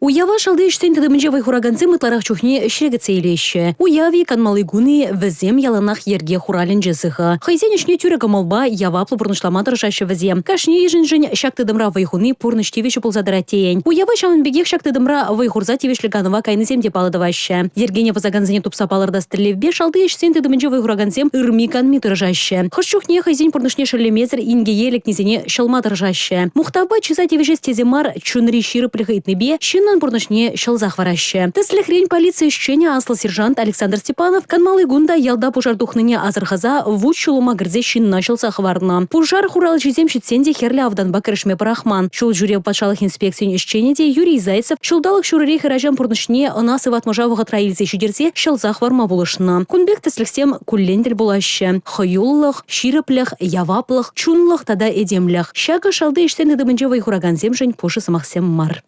Уява шалти ӗҫсен тытӑмӗнче вӑй хуракансем ытларах чухне ӗҫре кӗтсе илеҫҫӗ. Уяв-и, канмалли кун-и, вӗсем яланах йӗрке хуралӗнче сыхӑ. Хӑйсен ӗҫне тӳрӗ кӑмӑлпа, яваплӑ пурнӑҫлама тӑрӑшаҫҫӗ вӗсем. Кашнийӗшӗншӗн ҫак тытӑмра вӑй хуни пурнӑҫ тивӗҫӗ пулса тӑрать тейӗн. Уява ҫавӑн пекех ҫак тытӑмра вӑй хурса тивӗҫлӗ канӑва кайнисем те паллӑ тӑваҫҫӗ. Йӗркене пӑсакансене тупса палӑртас тӗллевпе шалти ӗҫсен тытӑмӗнче вӑй хуракансем ырми-канми тӑрӑшаҫҫӗ. Хӑш чухне хӑйсен пурнӑҫне шеллемесӗр инкеке лекнисене ҫӑлма тӑрӑшаҫҫӗ. Мухтавпа чыса тивӗҫес тесе мар, чунри ҫирӗплӗх ыйтнипе ҫыннӑн пурнӑҫне ҫӑлса хӑвараҫҫӗ. Тӗслӗхрен, полици ӗҫченӗ аслӑ сержант Александр Степанов канмалли кун та ялта пушар тухнине асӑрхаса вут-ҫулӑма кӗрсе ҫынна ҫӑлса хӑварнӑ. Пушар хуралҫисем ҫитсен те хӗрлӗ автанпа кӗрешме пӑрахман. Ҫул ҫӳрев патшалӑх инспекцийӗн ӗҫченӗ те Юрий Зайцев ҫулталӑк ҫурӑри хӗрачан пурнӑҫне ӑна сыватмӑша вӑхӑтра илсе ҫитерсе ҫӑлса хӑварма пулӑшнӑ. Кун пек тӗслӗхсем куллен тӗл пулаҫҫӗ. Хӑюллӑх, ҫирӗплӗх, яваплӑх, чунлӑх тата этемлӗх. Ҫакӑ шалти ӗҫсен тытӑмӗнче вӑй хуракансемшӗн пушӑ сӑмахсем мар.